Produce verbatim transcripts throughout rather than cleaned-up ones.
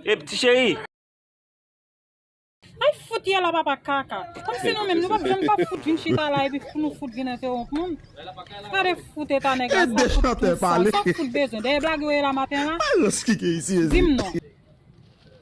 Ep, ti cheri. Ay fout ye la papa kaka. Kòmsi nou menm nou p ap janm p ap fout vin chita la epi pou nou fout vin entewonp moun. Gade fout eta nèg la, sa fout bezwen. Dèyè blag yo ye la maten la. Di m non.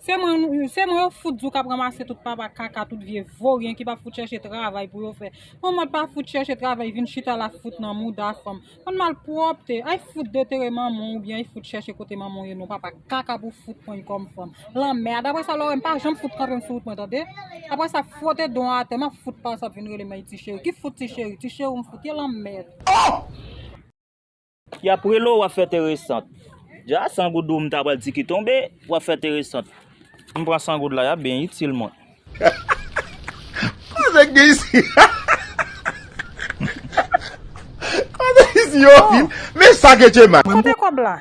Se mwen, se mwen yo fout di w k ap ranmase tout papa kaka, tout vye voryen ki p ap fout chèche travay pou yo fè. Manman pa fout chèche travay, vin chita la fout nan mouda fanm. Konn malpwòpte, ay fout detere manman w oubyen ay fout chèche kote manman w ye non papa kaka pou fout pran kòm fanm. Lanmèd, apre sa lè w wè m pa janm fout kanpe m sou wout mwen tande. Apre sa fwote don atè, m ap fout pase ap vin rele m ay ti cheri. Ki fout ti cheri? Ti cheri w m fout ye lanmèd. Y ap rele w w ap fè teresant. Dja san goud ou m ta pral di ki tonbe, w ap fè teresant. M pran san goud la, y ap byen itil mwen. Kote gen isi? Kote isi yo fin? Men sa ke che mal. Kote kòb la?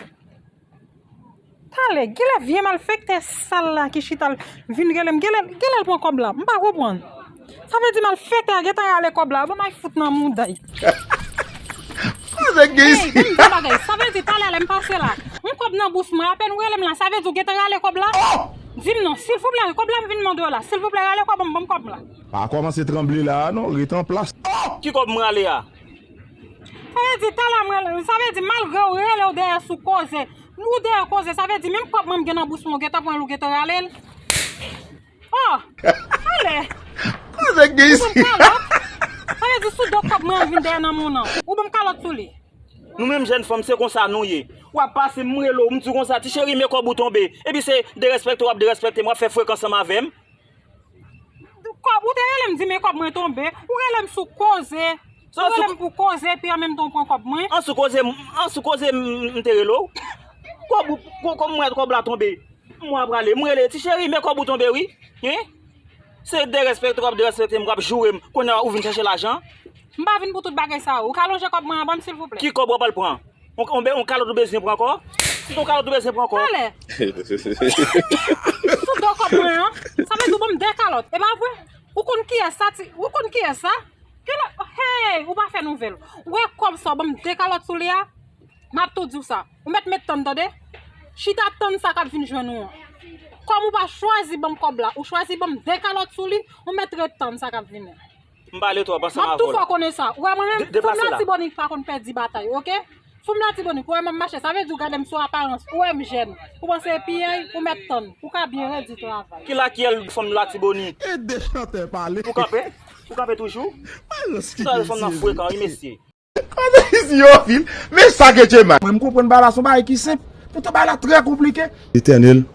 Talè, genlè vye malfektè sal la ki chita l vin rele m, genlè genlè l pran kòb la. M pa konprann. Sa vle di malfektè a gentan rale kòb la. Bon, m ay fout nan mouda y. Kote gen isi? Hey, ban m di bagay. Sa vle di talè lè m pase la. Yon kòb nan bous mwen, apèn ou rele m la, sa vle di ou gentan rale kòb la? Di m non, silvouplè, kòb la m vin mande w la. Silvouplè, rale kòb ban m, ban m kòb la. Pa kòmanse tranble la a non, ret an plas. Ki kòb m rale a? Sa vle di talè m rele, sa vle di malgre w rele w dèyè sou koze. Ou dèyè koze, sa vle di menm kòb mwen m gen nan bous mwen, ou gentan pran l, ou gentan rale l. Oh! Ale! Koze k gen isi? Ou ban m kalòt? Sa vle di sou do kòb mwen an vin dèyè nan moun nan. Ou ban m kalòt sou li. Nou menm jèn fanm se konsa nou ye. W ap pase m rele w, m di w konsa, ti cheri men kòb ou tonbe. Epi se derespèkte w ap derespèkte m, w ap fè frekan ansanm avè m. Kòb, ou te rele m di men kòb mwen tonbe. Ou rele m sou koze. Ou rele m pou koze, epi an menm tan ou pran kòb mwen. An sou koze, an sou koze m te rele w. Kòb ou, kòb mwen, kòb la tonbe. Mwen ap rale, m rele, ti cheri, men kòb ou tonbe wi. Hein? Se derespèkte w ap derespèkte m, w ap joure m. Kounye a ou vin chèche lajan. M pa vin pou tout bagay sa yo. Ou ka lonje kòb mwen an ban m silvouplè. Ki kòb w ap al pran? On, on, on kalòt ou bezwen pran ankò? Si se on kalòt ou bezwen pran ankò. Talè. Sou do kòb mwen an. Sa vle di w ban m de kalòt. E pa vre? Ou konn kiyès sa ti, ou konn kiyès sa? Genlè, hey, ou pa fè nouvèl. Ou wè kòb sa w ban m de kalòt sou li a? M ap tou di w sa. Ou mèt met tann tande. Chita tann sa k ap vin jwenn ou an. Kòm ou pa chwazi ban m kòb la, ou chwazi ban m de kalòt sou li, ou mèt ret tann sa k ap vini. M pale twòp ansanm avè w la. M ap tou fè w konnen sa. Ou wè mwen menm, fanm Latibonit pa konn pèdi batay, oke? Fanm Latibonit, ou wè m ap mache, sa vle di w gade m sou aparans, ou wè m jèn. Ou panse e piyay, ou mèt tann, ou ka byen redi travay. Ki lakyèl fanm Latibonit? E de chantè pale. Ou kanpe? Ou kanpe toujou? Ou sa wè fanm nan frekan wi mesye. Kote isi yo fin? Men sa ke che mal. Mwen m konprann bagay la se yon bagay ki senp. Poutan bagay la trè konplike. Letènèl,